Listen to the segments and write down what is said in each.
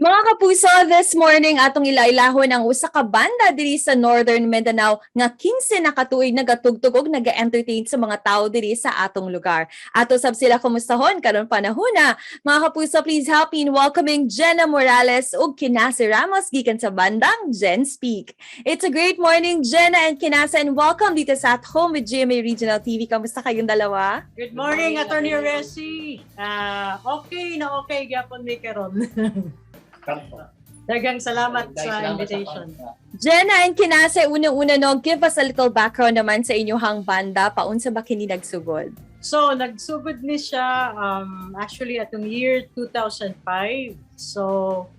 Mga kapuso, this morning atong ilailahon ang usa ka banda diri sa Northern Mindanao nga 15 na katuig nagatugtog og naga-entertain sa mga tawo diri sa atong lugar. Ato sab sila kumustahon karon panahona. Mga kapuso, please help me in welcoming Jenna Morales ug Kinase Ramos gikan sa bandang Gen Speak. It's a great morning, Jenna and Kinase, and welcome dito sa At Home with GMA Regional TV. Kamusta kayong dalawa? Good morning, Attorney Resi. Ah, okay na okay gyapon mi karon. Daghang salamat sa invitation. Jenna and Kinase, unang-una no, give us a little background naman sa inyong banda. Paunsa ba kini nagsugod? So, nagsugod ni siya actually atong year 2005. So,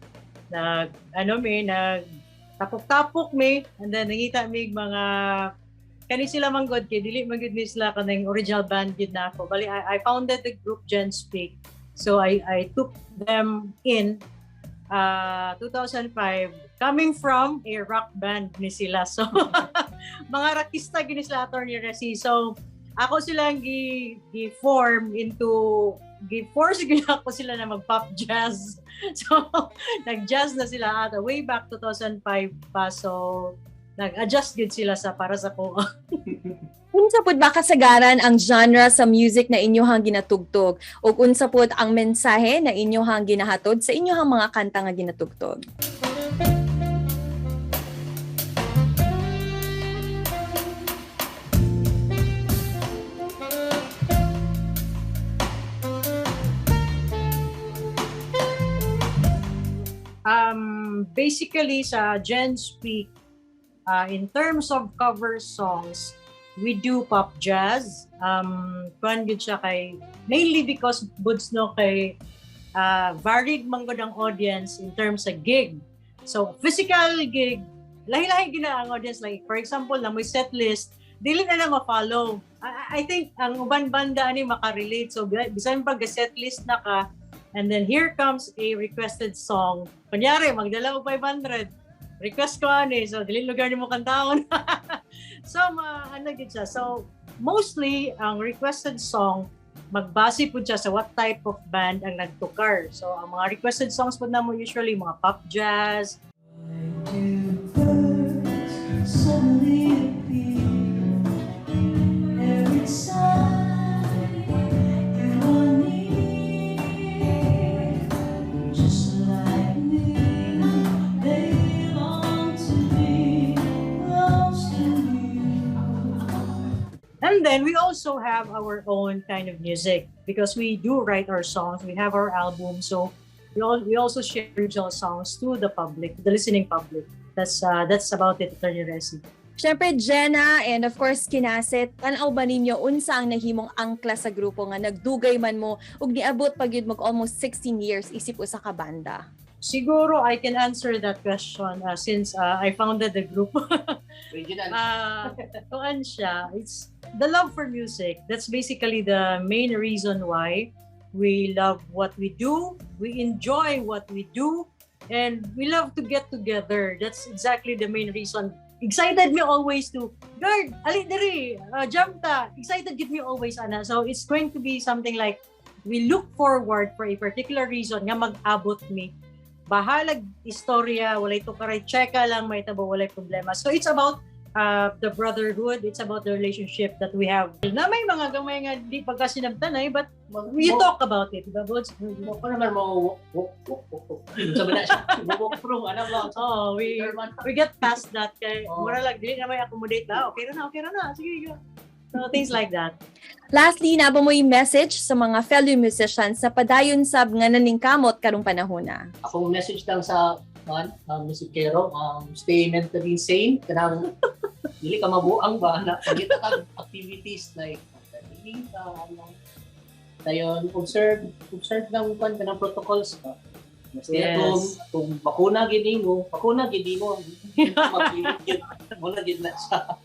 nag ano mi nag tapok-tapok mi and then nangita mi mga kani sila man gud kay dili man gud ni sila kaning original band gid na ako. Bali I founded the group Gen Speak. So I took them in 2005, coming from a rock band ni sila. So mga rockista gini sila, Attorney Resi. So ako silang gi, gi form into gi force gyud ako sila na mag pop jazz. So nag-jazz na sila ata way back 2005 pa. So nag-adjust gud sila sa para sa ko. Unsa pud ba kasagaran ang genre sa music na inyohang ginatugtog ug unsa pud ang mensahe na inyohang ginahatod sa inyohang mga kanta nga ginatugtog? Basically sa Gen Speak, in terms of cover songs, we do pop jazz. Kuan gyud siya kay mainly because buds no kay varied man gud ang audience in terms sa gig. So physical gig, lahi-lahi gyud na ang audience. Like for example, na may set list, dili na na ma-follow. I think ang uban banda ani makarelate. So bisan pag set list na ka, and then here comes a requested song. Kunyari, magdala og 500. Request ko ani, so dili lugar nimo kantahon. So ma ano gid siya. So mostly ang requested song magbase pud siya sa what type of band ang nagtukar. So ang mga requested songs pud namo usually mga pop jazz. Do birds suddenly appear every time you are near? Just like me, they long to be close to you. And then we also have our own kind of music because we do write our songs. We have our album, so we also share original songs to the public, the listening public. That's about it, Attorney Resi. Siyempre, Jenna and of course, Kinase, tan-aw ba ninyo unsa ang nahimong angkla sa grupo nga nagdugay man mo ug niabot pa gyud mag almost 16 years isip usa ka banda? Siguro I can answer that question since I founded the group. Original. Kuan siya, it's the love for music. That's basically the main reason why we love what we do, we enjoy what we do, and we love to get together. That's exactly the main reason. Excited me always to, "Guard, ali diri, jump ta." Excited gid me always, ana. So it's going to be something like we look forward for a particular reason nga mag-abot mi. Bahalag istorya, walay tukaray, cheka lang, may tabo, walay problema. So it's about the brotherhood, it's about the relationship that we have. Na may mga gamay nga di pagkasinabtanay, but we talk about it, diba, Bods? Mo ko naman mo walk walk walk walk. Sabi na siya, walk through ano ba? Oh, we get past that kay mura lang dili na may accommodate na. Okay ra na, okay ra na. Sige, go. So things like that. Lastly, naa ba mo'y message sa mga fellow musicians sa padayon sab nga naningkamot karong panahona? Akong message lang sa man, musikero, stay mentally sane, kanang dili ka mabuang ba na pagita ka activities like training ka ano. Dayon observe lang kwan kanang protocols ba. Stay at home, kung bakuna gid nimo, bakuna gid nimo. Magpilit gyud, wala gid na siya.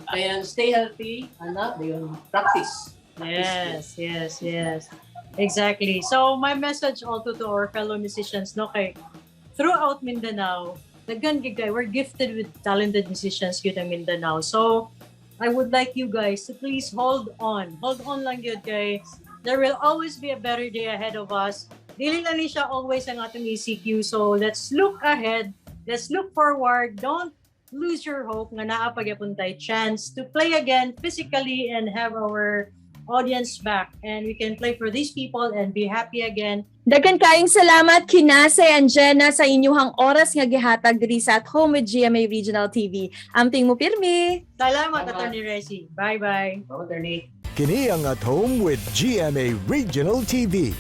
Kaya stay healthy, ana, dayon practice. Practice. Yes. Exactly. So my message also to our fellow musicians, no, kay throughout Mindanao, daghan gyud kay we're gifted with talented musicians gyud ang Mindanao. So I would like you guys to please hold on. Hold on lang gyud kay there will always be a better day ahead of us. Dili na ni siya always ang atong ECQ. So let's look ahead. Let's look forward. Don't lose your hope nga naa pa gyapon tay chance to play again physically and have our audience back, and we can play for these people and be happy again. Daghan kaayong salamat, Kinase and Jenna, sa inyuhang oras nga gihatag diri sa At Home with GMA Regional TV. Amping mo pirmi. Salamat, Salamat. Attorney Resi. Bye-bye. Salamat, Attorney. Kini ang At Home with GMA Regional TV.